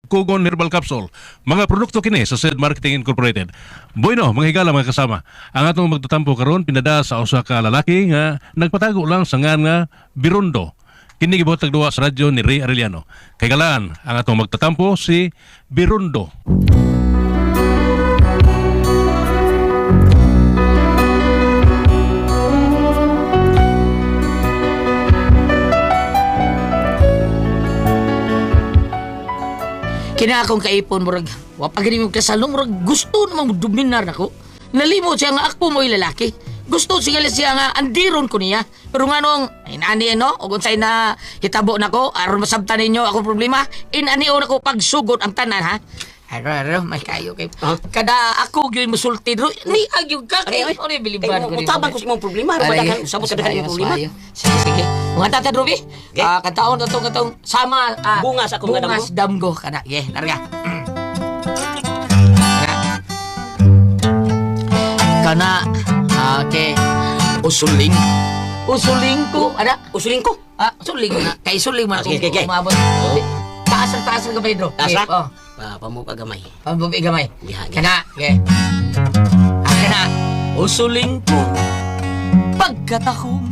Kugon Herbal Capsule. Mga produkto kini sa Said Marketing Incorporated. Bueno, mga higala, mga kasama. Ang atong magtatampo karon pinada sa usa ka lalaki nga nagpatago lang sa ngan nga Birundo. Kini gibuhatag duwa sa radyo ni Ray Arellano. Kay galaan ang atong magtatampo si Birundo. Kina akong kaipon murag wa pa gani mo kasal no, murag gusto namang dominar nako. Nalimot siya nga ako mo'y lalaki. Gusto siya siya nga andiron ko niya. Pero nga nung inani no, ug unsay na hitabo nako aron masabtan ninyo akong problema, inani nako pagsugod ang tanan ha. Aro, aro, may kayo kay. Kada ako gyud musulti dro, ni agyo ka kay Ay, ay. ano biliban Kay ko. utabang ko sa imong problema, aron Aray, madakan usabot ka daghan imong problema. maayo. Sige, sige. Mga tata Ruby, Okay. kataon katong katong sama Bungas akong nga bungas damgo kana. Ye, larga. Kana. Kana. Okay. Usuling. Usuling ko, ana. Usuling ko. Ah, usuling ko na. Kay suling man Ah, sige, sige, sige. umabot. Taas ang taas ang gamay, Dro. Taas Okay, ra? Oh. Pa pamo ka gamay. Pambubi gamay. Diha, diha. Kana, okay. Ah, kana. Usuling ko pagkatahom.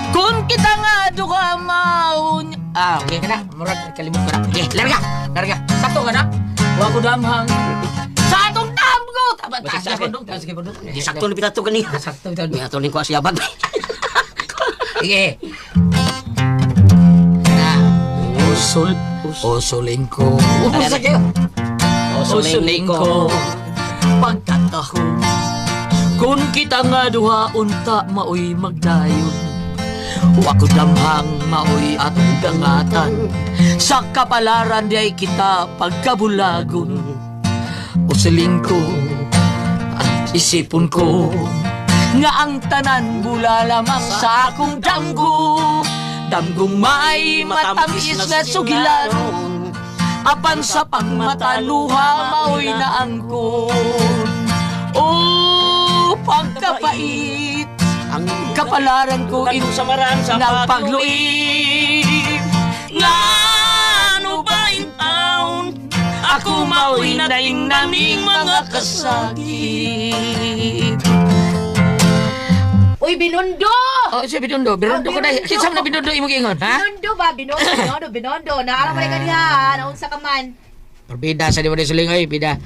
Kung kita nga duha maun. Ah, okay kana. Murag kalimot ko na. Okay, larga. Larga. Sakto ka na. Wa ko damhang sa atong damgo. Tama, taas Basta na pundok. Taas ka pundok. Di sakto ni pitato kani. Sakto ito. Ni ato ning ko siya bag. Sige. Kana. Usul, usuling ko. Usul kayo. Usuling ko pagkataho. Kung kita nga duha unta maoy magdayon. Wa ko damhang maoy atong dangatan. Sa kapalaran di ay kita pagkabulagon. Usuling ko at isipon ko nga ang tanan bula lamang sa akong damgo. Damgong may matamis na sugilan. Apan sa pagmataluha mao'y naangkon. O pagkapait, Ang kapalaran ko in samaran sa ng pagluib. Ngano ba in town? Ako mao'y naing naming mga kasakit. Uy, Binondo! Oh, siya Binondo. Binondo ko na. Kinsa man na Binondo imong ingon, ha? Binondo ba? Binondo, Binondo, Binondo. Naala mo rin ka diha, ha? Naunsa ka man. Bida sa di mo suling oy, bida.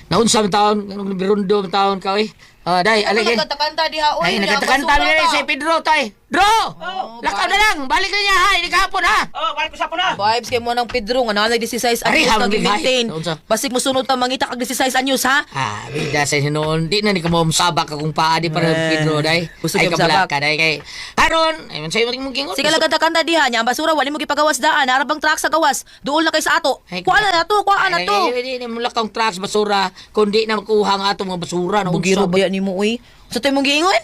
Naunsa man taon, nganong Binondo man taon ka oy. Ah, dai, Ano alay. nagkatakanta diha? Uy, Ay, nagkatakanta basura ni ba? si Pedro tay. Dro! Lakaw na lang, balik na niya ha, ini kahapon ha. Oh, balik ko sa na. Vibes kay mo ng Pedro nga naa 16 Ari, anyos habang nang bigay. gi-maintain. Naunsa? Basig mosunod ta mangita kag 16 anyos ha. Ah, bida sa hinuon, di na ni kamo sabak akong paa di para Eh, Pedro day. gusto Ay kayong kabala sabak. ka day kay. Karon, ay man sayo mong gingon. Sige lang kanta diha nya ang basura wali mo gipagawas daan. Naara bang truck sa gawas? Duol na kay sa ato. Ay, Kuha na nato, kuha na to. Ay, di na mula kang trucks basura, kundi na makuha ang atong mga basura na Bugiro unsa. ba yan nimo uy? Sa to imong giingon?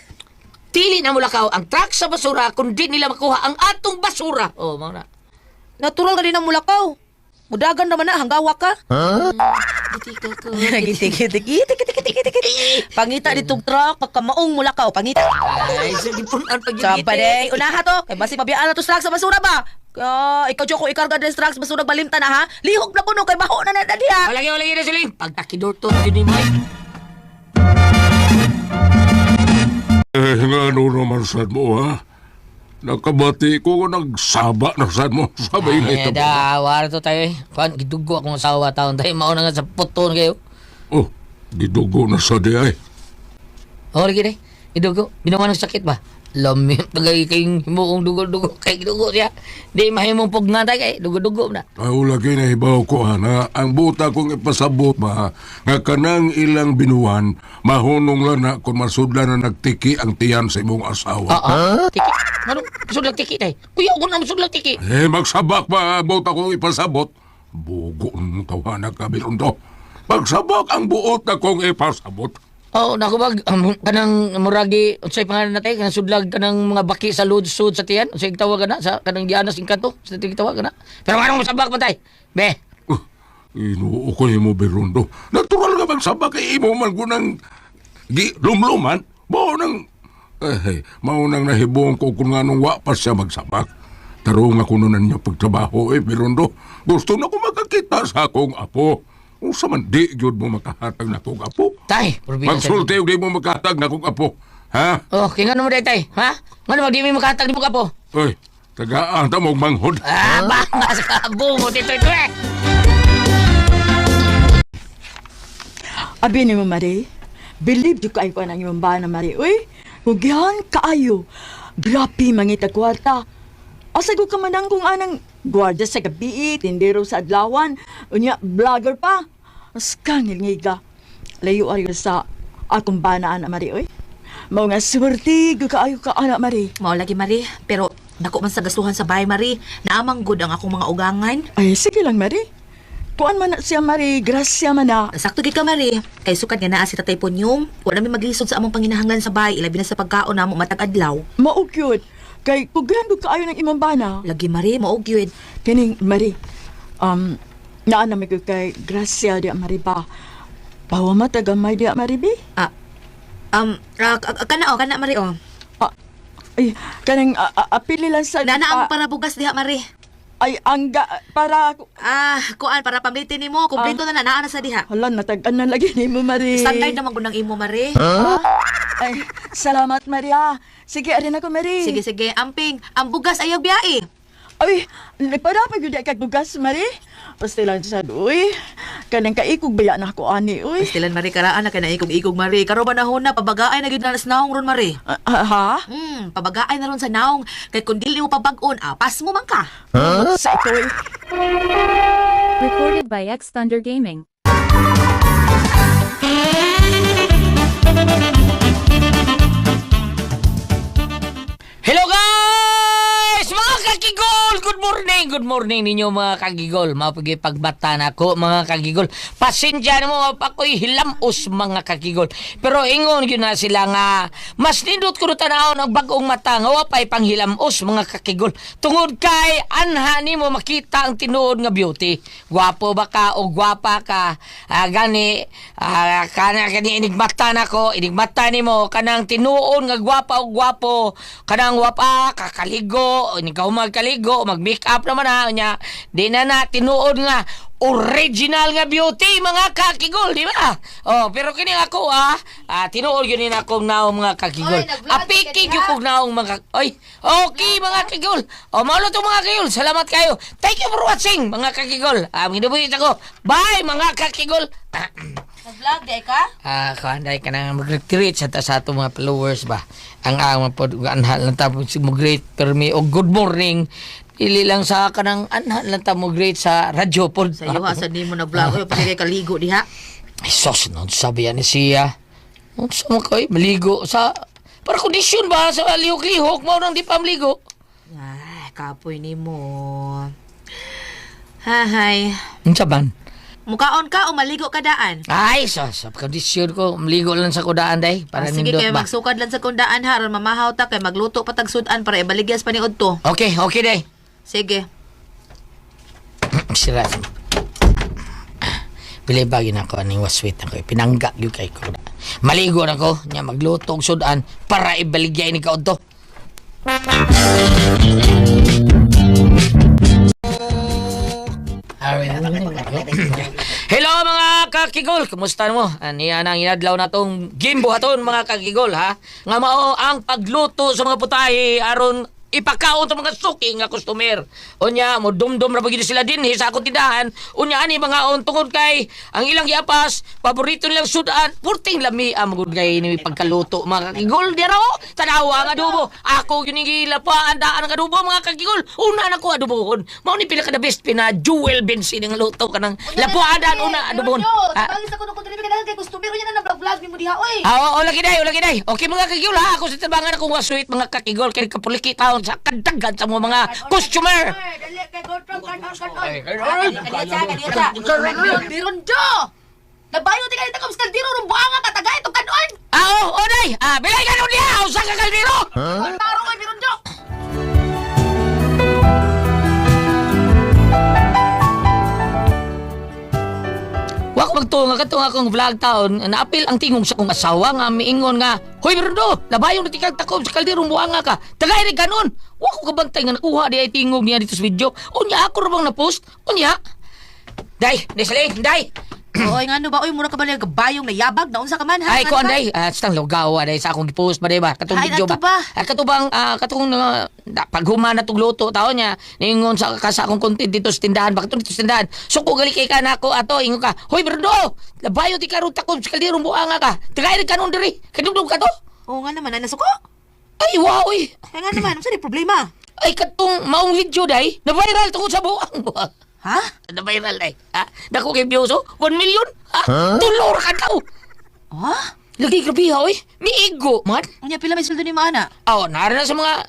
Dili na mulakaw ang truck sa basura kundi nila makuha ang atong basura. Oh, mao na. Natural ka din ang mulakaw. Mudagan naman na hanggawa ka. Giti giti giti giti giti giti giti. Pangita ditong truck pagkamaong mulakaw pangita. Ay, sa gipunan pag Sampa day, unaha to. Kay basi pabiyaan na to sa truck sa basura ba? Ah, ikaw Joko, ikarga din sa truck sa basura balimta na ha. Lihok na kuno kay baho na na diha. Wala gyud, wala gyud sila. Pagtakidor to gyud ni mo. Eh, nga ano naman sad mo, ha? Nakabati ko nga nagsaba na sad mo. Sabay na Ay, ito. da, wala to tayo eh. Kuan, gidugo akong asawa taon tayo. Mauna nga sa puton kayo. Oh, gidugo na sa di ay. Oh, lagi day. Gidugo. Binuman ng sakit ba? Lami, tagay kayong himuong dugo-dugo. Kay gidugo siya. Di mahimong pugna tayo kay dugo-dugo na. Ay, lagi na hibaw ko, ha, na ang buta kong ipasabot ba, nga kanang ilang binuan, mahunong lang na kung masudla na nagtiki ang tiyan sa imong asawa. Oo. Tiki. Ano? Sudlag tiki tay. Kuya, ako na sudlag tiki. Eh, magsabak pa ang buta kong ipasabot. Bugo ng tawanan ka, Birundo. Magsabak ang buot na kong ipasabot. Oo, oh, naku bag, kanang muragi, unsay pangalan na tayo, kanang sudlag, kanang mga baki sa ludsud sa tiyan, unsay tawag na, sa kanang gianas ing kanto, sa tiyan tawag na. Pero anong masabak man tay? Be, Inoo ko nimo Birundo. Natural nga magsabak kay imo man gunang gi lumluman. Mao nang eh, mao nang nahibong ko kung nganong wa pa siya magsabak. Tarong ako nun ninyo pagtrabaho eh, Birundo. Gusto na ko makakita sa akong apo. Unsa man di gyud mo makahatag na akong apo? Tay, probina sa. Magsulti og di mo makahatag na akong apo. Ha? Oh, kay ngano mo day tay? Ha? Ngano mo di mi makahatag nimo apo? Oy, tagaan ta mo og manghod. Ah, banga sa bungo tito ito eh. Abi ni mo, Mari. Believe di ko ay ko ang imong bana, Mari. Uy, kugihan kaayo. Grabe mangita kwarta. Asa ko ka manang kung anang gwardiya sa gabi, tindero sa adlawan, unya vlogger pa. Askangil nga. Layo ayo sa akong bana ana Mari, uy. Mao nga swerte gyud kaayo ka ana Mari. Mao lagi Mari, pero dako man sa gastuhan sa bahay Mari, naamang gud ang akong mga ugangan. Ay, sige lang Mari. Kuan man na siya Mari, grasya man na. Sakto gid ka Mari, kay sukad nga naa si Tatay Punyong, wala mi maglisod sa among panginahanglan sa bahay, ilabi na sa pagkaon namo matag adlaw. Mao gyud. Kay kugihan gyud kaayo ng imong bana. Lagi Mari, mao gyud. Kining Mari, naa na may kay Gracia di Mari ba? Pawa matagamay di Mari bi? Ah, kana oh, kana Mari oh. Ah, ay, kanang apili lang sa Nana ang para bugas diha Mari. Ay, ang para Ah, kuan para pamlitin nimo, kumpleto na na naa na sa diha. hala natag-an na lagi nimo Mari. Standard naman gud ang imo Mari. Ay, salamat Maria. Sige, arin ako Mari. Sige sige, amping, ang bugas ayaw biyae. Ay, nagpada pa gyud kag bugas Mari. Basta lang sad uy. Kanang kaikog baya na ako ani uy. Pastilan Mari karaan na kay naikog-ikog Mari. Karon panahon na pabagaay na gyud na sa naong ron Mari. Ah, ah, ha? Pabagaay na ron sa naong kay kun dili mo pabag-on, apas mo man ka. Sa ikaw eh. Recorded by X Thunder Gaming. Hello guys! Mga kakigol! Good morning! Good morning ninyo mga kagigol. Mapagipagbata na ako mga kagigol. Pasensya na mo ako'y hilamos mga kagigol. Pero ingon yun na sila nga mas nindot ko tanawon ang bagong mata nga wapay panghilamos mga kakigol. Tungod kay anha nimo makita ang tinuod nga beauty. Gwapo ba ka o gwapa ka? Ah, gani kana kani inigmata nako, inigmata nimo kanang tinuod nga gwapa o gwapo, kanang wapa kakaligo, ikaw magkaligo, mag-make up naman ha, nya di na na tinuod nga original nga beauty mga kakigol, di ba? Oh, pero kini ako tinuod yun ni akong naong mga kakigol. Oy, nag-vlog Apiki ka gyud kog naong mga oy, okay mga kagigol. O maulo to mga kagigol. Salamat kayo. Thank you for watching mga kagigol. Ginubuhit ako. Bye mga kakigol. Nag-vlog di ka? Ah, kuan dai ka nang mag-retreat sa ta sa ato mga followers ba. Ang ang pod anhal lang ta mo greet permi og good morning. Dili lang sa kanang anhal lang ta mo greet sa radyo pod. Sa iyo ha, sa di mo nag-vlog oy pagkay kaligo diha. Ay, sos, no, sabi yan ni siya. Unsa man kay maligo sa para kondisyon ba sa lihok-lihok mao nang di pa maligo. Ay, kapoy nimo. Hahay. Unsa man? Mukaon ka o maligo ka daan? Ay, sos, sa kondisyon ko maligo lang sa kudaan day para Ah, sige nindot kay ba. magsukad lang sa kundaan ha, aron mamahaw ta kay magluto pa tag sudan para ibaligyas pa ni udto. Okay, okay day. Sige. Sira. Bili bagi na ako aning waswit ako. Pinangga gyud kay ko. Maligo na ko nya magluto og sudan para ibaligya ni kaudto. Hello mga kakigol, kumusta mo? Aniya na ang inadlaw na tong gimbuhaton mga kakigol ha. Nga mao ang pagluto sa mga putahe aron ipakaon sa mga suki nga customer. Unya mo dumdum ra pagid sila dinhi sa akong tindahan. Unya ani mga on tungod kay ang ilang giapas, paborito nilang sudan, purting lami ang magud kay ni pagkaluto mga kakigol dira oh. Tanawa ang adobo. Ako gyud ning gilapaan daan ang adobo mga kakigol. Una na ko adobohon. Mao ni pila ka the best pina Jewel Bensin ang luto kanang lapuan daan una adobohon. Ah, sa kuno kung dili kay customer unya na nag-vlog nimo diha oy. Ah, oo, lagi day, lagi day. Okay mga kagigol ha, ako sa tabangan akong wasuit mga kakigol kay kapuliki taon sa kadaghan sa mga customer. Dali kay control kan on. Bironjo. Nabayo ti kanita kong kaldero rong buanga ka tagay tong kanon. Ah, oo, oh, day. Ah, bilay ka nun niya, usa ka kaldero. Taro kay Bironjo. Wa Wa ko magtuo nga katong akong vlog taon, naapil ang tingog sa akong asawa nga miingon nga, "Hoy Bruno, labayon na tikag takob sa kaldero buanga ka." Tagay rin ganon. Wa ko kabantay nga nakuha di ay tingog niya dito sa video. Unya ako ra bang na-post? Unya. Day, day saling, day. Oy, ngano ba? Oy, mura ka ba nila gabayong nayabag? Naunsa ka man, ha? Ay, Ngano ko ba? anday, ah, lugaw day sa akong gipost ba day ba? Katong Ay, video ato ba? ba? Ah, katubang katong paghuma na tong luto taon niya, ningon sa ka sa akong content dito sa tindahan, bakit dito sa tindahan? Suko gali kay ka nako ato ingon ka. Hoy Bruno, labayo ti karon takob sa kaldero buanga ka. Tagay rin kanon diri. Kadugdog ka to. Oo nga naman, ay nasuko. Ay, wow, oy. Ay nga naman, unsa di problema? Ay katong maong video day, na viral tungkol sa buang mo. Ha? Na viral day. Ha? Dako kay views oh, 1 million. Ha? Tulor ka daw. Ha? Lagi grabe ha, oy. Miigo man. Unya pila may sweldo ni Maana? Oh, nara na sa mga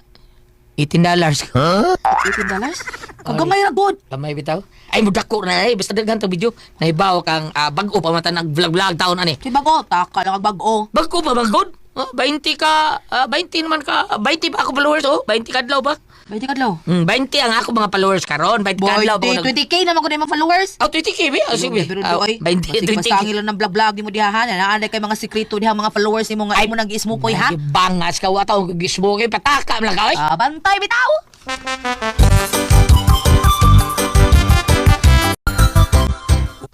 $18. $18? Kagamay ra god. Kamay bitaw. Ay mudako na eh basta daghan tong video. Nahibaw kang bag-o pa man nag vlog-vlog taon ani. Kay bago, taka lang ang bag-o. Bag-o pa man gud. Oh, 20 ka 20 naman ka 20 pa ako followers oh, 20 kadlaw ba? 20 kadlaw. 20 ang ako mga followers karon, 20 kadlaw ba Boy, 20K naman ko na yung mga followers. Oh, 20K ba? Oh, sige. Pero Ah, oy, 20, 20, 20K. Basangil lang ng vlog-vlog ni mo diha ha. Naanay kay mga sikreto diha mga followers nimo nga imo nang giismukoy ha. Bangas ka wa taong gismoke pataka man lang ka oy. Ah, bantay bitaw.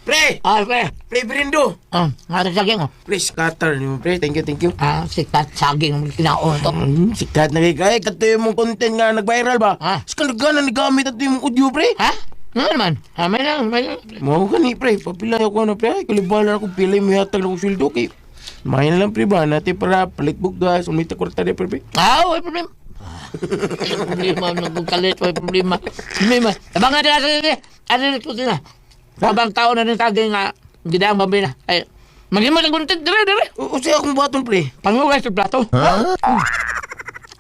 Pre! Ah, pre. Pre, Brindo! Ah, nga saging oh. Pre, scatter ni mo, pre. Thank you, thank you. Ah, sikat saging ang kinaon to. Sikat na kay kay. Kato yung mong content nga nag-viral ba? Ah. Skandagan na nagamit ato yung audio, pre. Ha? Ano naman? Ah, may lang, may lang. Mao ka ni, pre. Papilay ako na, pre. Ay, kalibalan ako. Pilay mo yatag na akong sweldo, kay. Mahin na lang, pre, ba? Natin para palit bugas. Umita kwarta rin, pre, pre. Ah, way problema. Ay, problema, nagkalit, way problema. Problema. Abangan na sa ano ito na. Habang tao na rin taging nga, gidang mabina. Ay, maging mo nagkuntit, dire, dire. O, siya akong baton, pre. Panghugas sa plato. Ha?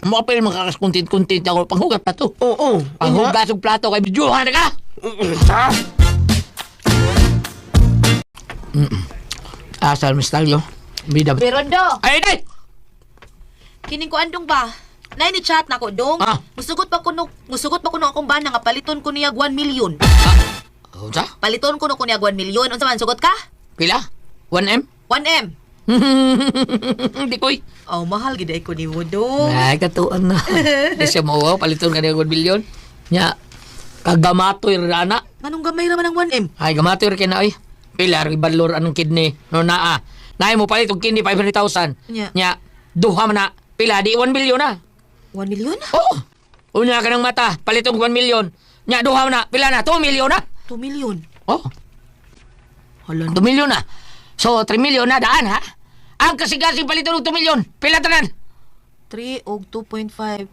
Mo pa rin makakaskuntit-kuntit ako. Panghugas plato. Oo, oo. Panghugas sa plato kay bidyuhan na ka. Ha? Ah, sa mistalyo. Bida. Berondo, Ay, day! kining ko andong ba? Nay ni chat nako dong. Ah. Musugot pa kuno akong bana nga paliton ko niya 1 million. Unsa? Paliton ko no ko niya 1 million. Unsa man sugot ka? Pila? 1M? 1M. Hindi ko eh. Oh, mahal gid ay ko ni dong. Ay, katuan na. Di siya mauwaw, paliton ka niya 1 billion. Nya, kagamatoy rana. Nganong gamay ra man ang 1M? Ay, gamatoy ra kina oy. Pila ri balor anong kidney. No naa. Naay mo palit og kidney 500,000. Nya. Nya, duha man na. Pila di 1 billion na. 1 million? Oo. Unya ka ng mata, palit og 1 million. Nya duha man na, pila na 2 million na. 2 million. Oh, Hala. 2 million na. So 3 million na daan ha. Ang kasigasig paliton og 2 million. Pila tanan? 3 og 2.5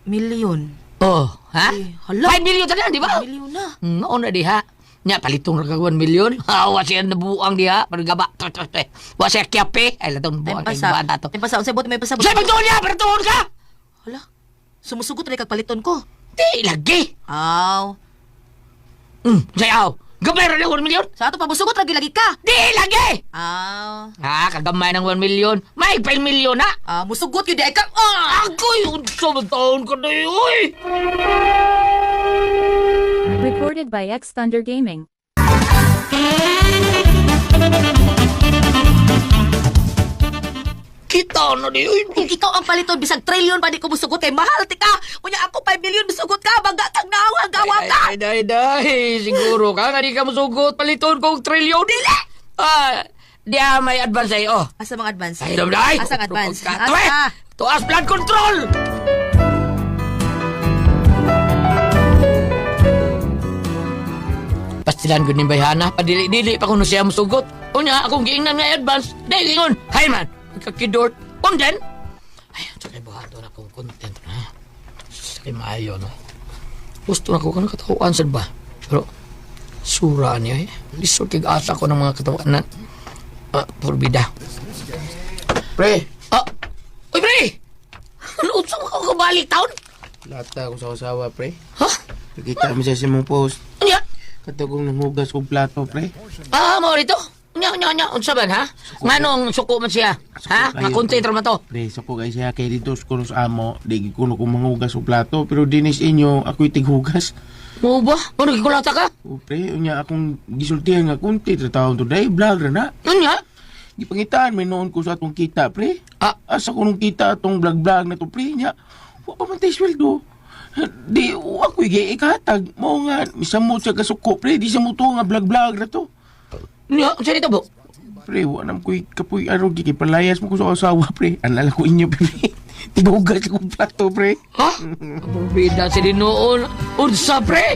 million. Oh, ha? Eh, hala. 5 million tanan, di ba? Million na. Noon na diha. Nya palitong ra kag 1 million. Ha, wa siya nabuang diha, parang gaba. Wa siya kyape. Ay latong buang kay Time buang pasa. tato. Time pasa. Unsay buot may pasabot? Sa pagtuon niya, para tuon ka. Hala. Sumusugot ra kag paliton ko. Di lagi. Aw. Sayaw. Gamay ra 1 million. Sa ato pa musugot ra gyud lagi ka. Di lagi. Aw. Ah, kagamay ng 1 million. May 5 million na. Ah, musugot gyud ay ka. Ah, agoy, unsa man taon ka na oy. Recorded by X Thunder Gaming. Kita na di oy. Kung ikaw ang paliton bisag trillion pa di ko musugot kay mahal ti ka. Unya ako 5 million musugot ka, bangga kag nawa gawa ka. Ay, ay, ay, ay, siguro ka nga di ka musugot paliton kong trilyon. Dili. Ah, di ah, may advance ay oh. Asa mga advance? Ay, day. Asa ang advance? Ka, tuwe! Asa? Tuas blood control! Pastilan ko ni Bayhana, padili-dili pa kuno siya musugot. Unya, akong giingnan nga advance, dahil ingon, hay man, kakidort. Unden! Ay, sa kay buhaton akong content na. Sa kay maayo, no? Gusto na ko kanang katawaan sad ba? Pero, sura niya eh. Lisod kay asa ko ng mga katawaan na porbida. Pre! Ah! Uy, pre! Ano unsa mo ka kabalik taon? Lata ako sa usawa, pre. Ha? Nakita mo siya sa mong post. Unya? Katugong nanghugas kong plato, pre. Ah, mao rito. Unya, unya, unya. Unsa man, ha? Nganong suko man siya? Ha? Nga Kayo, content pre. ra man to. Pre, suko kay siya kay dito sa kuno sa amo, di ko kuno kung manghugas og plato, pero dinis inyo ako'y tighugas. Mo ba? Ano gikulata ka? O pre, unya akong gisultihan nga kunti tra taon to day vlog ra na. Unya? Gipangitaan may noon ko sa atong kita pre. Ah. Asa ko nung kita atong vlog-vlog na to pre nya. Wa pa man tay sweldo. Di wa ko ikahatag. Mao nga misamot sa kasuko pre, di sa muto nga vlog-vlog na to. Unya, unsa ni tabo? Pre, wa nam ko'y kapoy araw di kay palayas mo ko sa asawa pre. Alala ko inyo pre. Tibugas akong plato pre. Ha? Kapurbida si Dinoon. Unsa pre?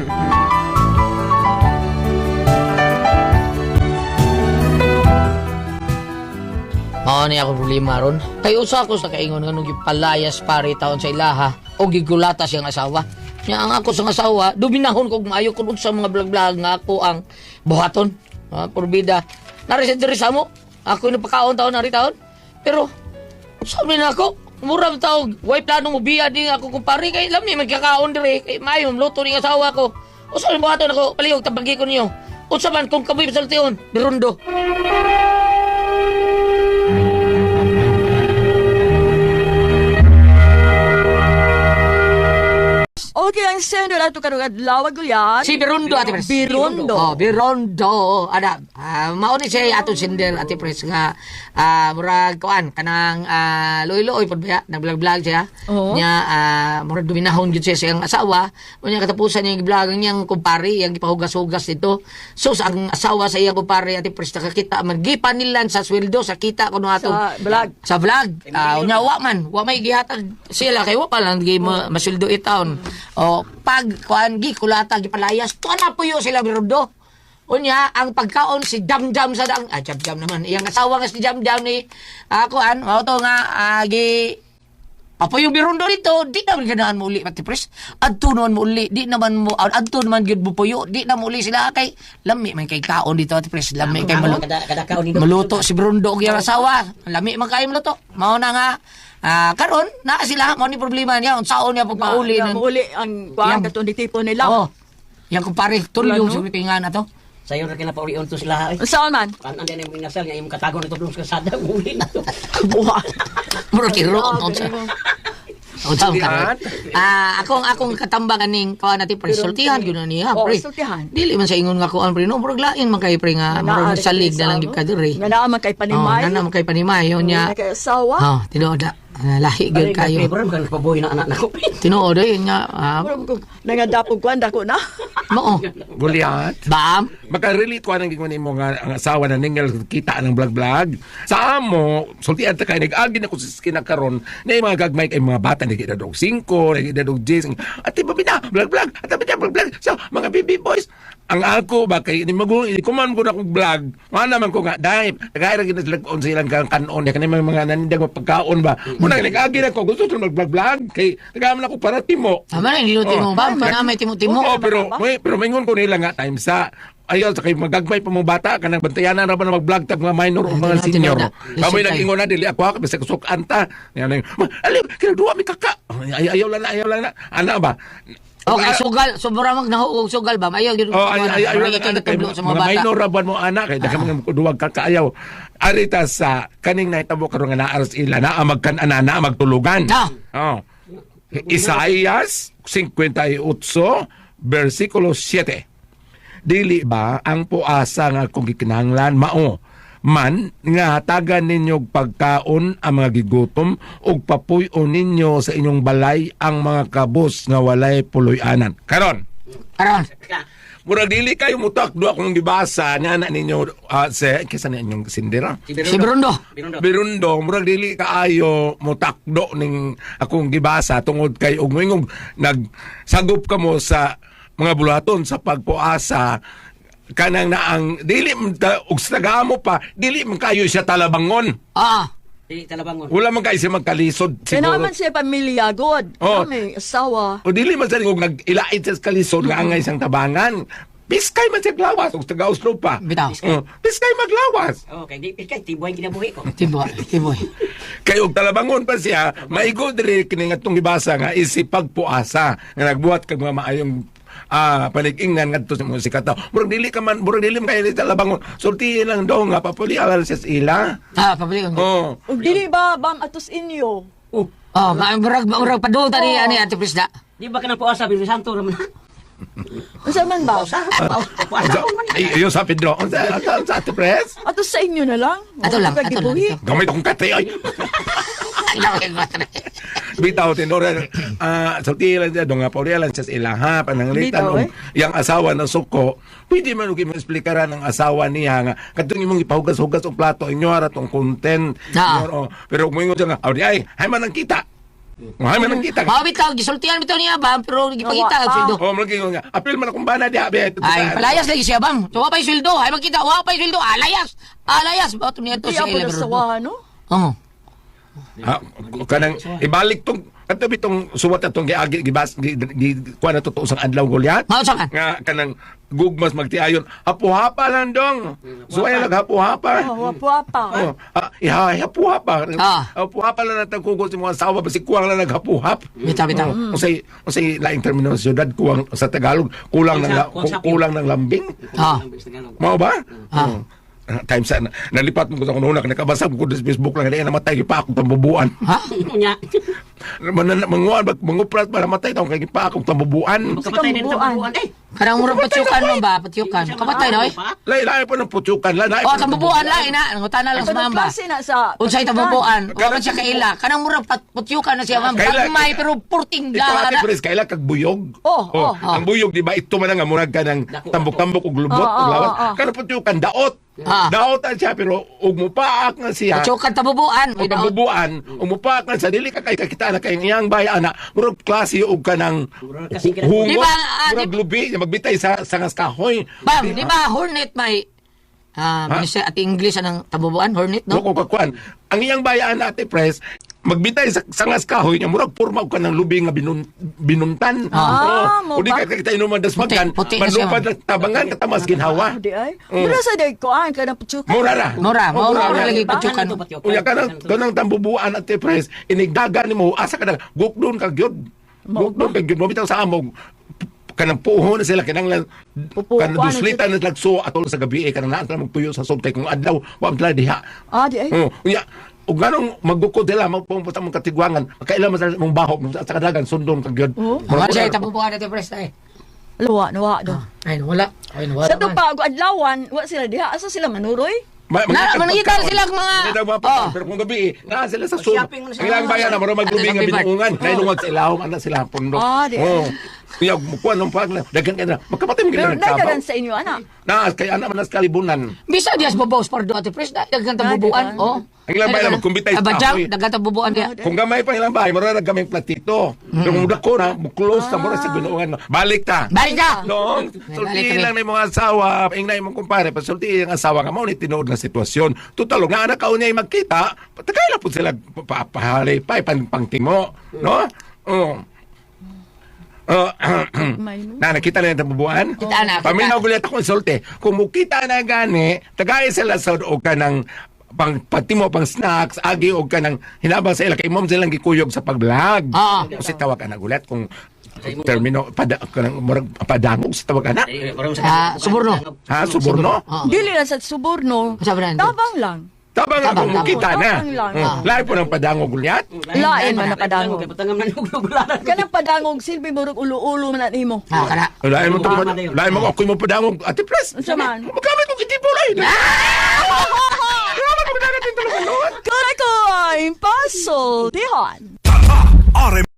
Mao ni ako problema ron. Kay usa ko sa kaingon nga nung gipalayas pare taon sa ilaha o gigulata siyang asawa. Nya ang ako sa asawa, duminahon kog maayo kun unsa mga vlog-vlog nga ako ang buhaton. Ha, purbida. Nari sa diri sa mo. Ako yung napakaon taon nari taon. Pero sabi na ako, mura man tawag, way plano mo biya din ako kumpare kay lami magkakaon dire kay maayo luto ni asawa ko. Usa man buhaton ako, palihog tabagi ko niyo. Unsa man kung kamoy pasultihon, birundo. Okay, ang sender ato karong adlaw Gulyan. Si Birundo, Ate Pres. Birundo. Oh, Birundo. Ana, mao ni siya atong sender, Ate Pres, nga murag kuan kanang luoy-luoy pud ba nag-vlog-vlog siya. Oo. Nya murag duminahon gyud siya sa iyang asawa. Unya katapusan niya vlog niyang kumpare, iyang gipahugas-hugas dito. So sa ang asawa sa iyang kumpare, Ate Pres, nakakita man gipanilan sa sweldo sa kita kuno atong Sa vlog. Sa vlog. Unya wa man, wa may gihatag sila kay wa pa lang gi masweldo itaon. O pag kuan gi kulata gipalayas, tuwa na puyo sila birundo. Unya ang pagkaon si Jam Jam sa dang Jam Jam naman iyang asawa nga si Jam Jam ni kuan mao to nga gi Papuyo birundo dito, di naman ganahan mo uli, Pati Pres. Adto naman mo uli, di naman mo, adto naman gyud mo puyo, di na mo uli sila kay lami man kay kaon dito, Ate Pres. Lami kay maluto. Kada kaon nindot. Maluto si Brundo og iyang asawa. Lami man kayo maluto. Mao na nga karon naa sila mao ni problema niya unsaon niya pagpauli Nga, ng Mauli ang kuan Yang- katong tipo nila. Oh. Yang kumpare tulyo Wala, no? sa pingan na to. Sayo ra kay napaulion to sila ay. Saan man? Kanan din imong inasal nga imong katagon nito sa kasada uli na to. Buwan. Mura kiro unsa. Unsa ang karon? Akong akong katambang aning kuan natin pre sultihan gyud na niya Oh, pre. sultihan. Dili man sa ingon nga kuan pre no murag lain man kay pre nga murag nagsalig na lang gyud ka diri. Nga naa man kay panimay. Oh, naa man kay panimay unya. Nga kay asawa. Oh, tinuod na. Lahi gyud kayo. Pre, bro, kan pabuhi na anak nako. Tinuod eh nga Murag kung nangadapog kuan dako na. mao. Goliath. Baam. Makarelate ko anang gingon nimo nga ang asawa na ningal kita ng vlog-vlog. Sa amo, sultian ta kay nag-agi na ko sa kinakaron na yung mga gagmay kay mga bata nag edad og 5, nag-edad og 10. Ate babi na, vlog-vlog, ate babi na, vlog-vlog. So, mga baby boys, ang ako ba kay ni magulang kuman ko na kong vlog. Nga naman ko nga dai, nagaira gid sila on sa ilang kang kanon, kani mga mga nanindag mga pagkaon ba. Muna nag-agi na ko gusto sila mag-vlog-vlog kay tagaman ako para timo. Tama na, niluti mo. Oh. Bam, pa na may timo-timo. Oo, pero may pero maingon ko nila nga time sa ayaw sa kay magagmay pa mong bata kanang bantayanan ra ba na mag-vlog tag mga minor o mga Tinuod, senior. tinuod na. Kamoy Listen nag-ingon na dili ako ha bisag sukan ta. Yan ang aliw kay duwa mi kaka. Ay, ayaw lang na, ayaw lang na. Ana ba? Okay, sugal, sobra mag nahuog sugal ba? Ayaw gyud. Oh, ay ay ay, ay, ay, ay, sa mga mga bata. minor ra ba mo anak kay daghan mga duwag kaka ayaw. Arita sa kaning nahitabo karon nga naa sa ila naa magkan-ana naa magtulugan. Ah. Oh. Isaías 58 versikulo 7. Dili ba ang puasa nga akong gikinahanglan mao man nga hatagan ninyo og pagkaon ang mga gigutom ug papuy-on ninyo sa inyong balay ang mga kabos nga walay puloy-anan. Karon, Karon. murag dili kayo mutak do akong gibasa nga na ninyo sa kaysa na inyong sindira. Si Brundo. Birundo. Birundo, murag dili kaayo mutakdo ning akong gibasa tungod kay og moingong nagsagop kamo sa mga bulaton sa pagpuasa kanang naang dili man og sa tagamo pa dili man kayo siya talabangon. Ah. Dili talabangon. Wala man kayo siya magkalisod Kaya siguro. naman siya pamilya god. Oh. Kami asawa. O dili man sa og nag-ilait sa kalisod nga angay siyang tabangan. Piskay man siya glawas og taga Oslo pa. Bitaw. Oh, piskay maglawas. Oh, kay di kay tibuay kinabuhi ko. Tiboy, tiboy. Kay og talabangon pa siya, maigo diri kini nga atong gibasa nga isipagpuasa nga nagbuhat kag mga maayong panig-ingnan ngadto sa mga sikataw. Murag dili ka man, murag dili man kayo talabangon. Sultihin lang daw nga papuli awal siya sa ila. Pabalik. Oh. Ug dili ba bam atos inyo? Oh, murag murag padulta ni ani Ate Prisda. Di ba kanang puasa Birhen Santo ra man. Unsa man ba? Ay, Ayo sa Pedro. Unsa unsa unsa Ate Pres? Ato sa inyo na lang. Ato lang, ato lang, Gibuhi. ito. Gamit akong kate ay. Bitaw tinora sulti lang siya nga pauriya lang siya sa ilaha pananglitan Bitaw, og eh. yang asawa na suko pwede man og imo-explikaran ang asawa niya nga kadtong imong ipahugas-hugas og plato inyo ra tong content. Ah. Inyo, oh. Pero kung moingon siya nga "Aw, di ay hay man ang kita." Hay man ang kita. Mao bitaw gisultihan bitaw niya ba pero gipakita ang Wa pa. sweldo. Oh, malagi nga apil man akong bana diha be. Ay, palayas lagi siya bang. So, wa pa'y sweldo. Ay, magkita, wa pa'y sweldo. Alayas. Alayas. Bato niya to Di sa ako ila. nasawahan, no? Oo. Ha, kanang ibalik tong kadto bitong suwat atong giagi gibas gi, gi kuan na totoo sang adlaw Goliath. Mao sa man. Nga kanang gugmas magtiayon hapuhapa lang dong. Suway lang hapuhapa. Oh, wapo-apa. Oh, iha hapuhapa. Ah. Hapuhapa lang natang kugo sa mga asawa basi kuwang lang naghapuhap. Bitaw, bitaw. Oh, unsay laing termino sa syudad kuwang sa Tagalog kulang ng Kuwang sa- kulang ng lambing. Ah. Mao ba? Ah. Oh. Times sa nalipat mo ko sa kununa nakabasa ko sa Facebook lang dahil namatay pa akong tambubuan. Ha? Unya. Manguan bag manguprat para matay taong kay pa akong tambubuan. Kapatay din sa Bubuan. bubuan eh. Kanang murag patyukan mo ba? Patyukan. Kapatay na, oy. Lay lay pa ng putsukan, lay lay. Oh, tambubuan lain na. Nangutana lang sa Kanang mamba. klase na sa Unsay tambubuan? Wa man siya kaila. Kanang murag patyukan na siya ma'am. Kaila- Gagmay pero purting Ikaw dala ate na. Pres, kaila kag buyog. Oh, oh. Ang buyog di ba ito man nga murag ka ng Dako, tambok-tambok ug lubot Oh, ug oh, lawas. oh, oh. Kanang putsukan daot. Ah. Daot ang siya pero ug mupaak nga siya. Patyukan tambubuan. O tambubuan, ug mupaak nga sa dili ka kay kakita na kay iyang bay ana, murag klase og kanang Murag kasing hungot. Di ba, Murag lubi, magbitay sa sangas kahoy. Bam, di ba hornet may Ha? minister at English anang tambubuan hornet No? no? Ko kakuan. Ang iyang bayaan ate Pres, magbitay sa sangas kahoy niya murag porma og kanang lubi nga binuntan. Ah, Oo. mo O di ba? ka kita inuman dasmagan, Puti- puti na siya, manlupad ma'am. ang tabangan katamas ginhawa. Oh, di ay. Mura sa day ko an kanang putsukan. Mura ra. Mura, Oh, mura, mura. lagi patyukan. Unya kanang kanang tambubuan ate Pres, inigdaga nimo asa ka na gukdon ka gyud. Gukdon ka gyud mo bitaw sa amog kanang puho na sila kinanglan Pupuan kanang na duslitan na lagso atol sa gabi eh, kanang naan sila magtuyo sa sod kay kung adlaw wa man sila diha. Ah, di ay. Oo. Unya, ug nganong magukod sila magpumpo sa mong katigwangan, makaila man sila mong baho sa kadagan sundon ka gyud. Oo. Mura siya tambubuan ate Pres ay. Luwa, nuwa do. Ay wala. Ay wala. Sa to man. pa og adlawan, wa sila diha. Asa sila manuroy? Manangita sila ang mga- Mga Oh. oh. Pero kung gabi, eh, naa sila sa sud. Shopping na sila. Ang ilang bayan na murag maglubi Ano nga sa Pibart? binuungan. Nailungag sa ilawom ana sila pundo. Ah, di. Oh. Unya mukuan ng pag daghan kay na. Magkapatay mo Pero gid nagkabaw. nagaran sa inyo ana. Na kay ana man sa kalibunan. Bisa dias babaw pardo ate Pres, daghan tambubuan. Ah, Oh. Ang ilang bayan na magkumbitay sa Abadjang, kahoy. daghan tambubuan diya. Kung gamay pa ilang bahay, mura na gamay platito. Pero kung dako na, close na mura sa binuungan. Balik ta. Balik ta. Noong, Balik sulti kami. lang na imong asawa, ing na imong kumpare, pasulti ang asawa nga mao ni tinuod nga sitwasyon. Total nga anak kaunya ay magkita, tagay lang po sila pahalay pa pan pangtimo, no? Oh. Oh, May no. na nakita na yung tabubuan? Kita na, kita. Paminaw gulit ako insulte. Kung mukita na gani, tagay sila sa og ka ng pang pagtimo pang snacks, agi og ka ng hinabang sa ila kay mom silang gikuyog sa pag-vlog. Ah. Kasi tawag ana gulat kung termino pada kanang murag padangog sa tawag ana. Ah, suborno. Ha, suborno? Oo. Dili lang sa suborno. Sabi na, Tabang lang. Tabang Tabang, ako mukita tabang. na. Tabang lang. Lahi po ng padangog gulyat. Lain man na padangog. Patangam na nugugularan. Kanang padangog silbi murag ulo-ulo man na nimo. Ah, kana. Lahi mo to lahi mo ako mo padangog. Ate Pres. Unsa man? Magamit ko kitipulay. Grabe mo dagat yung tulungan. Kuray ko ay pasultihan. RM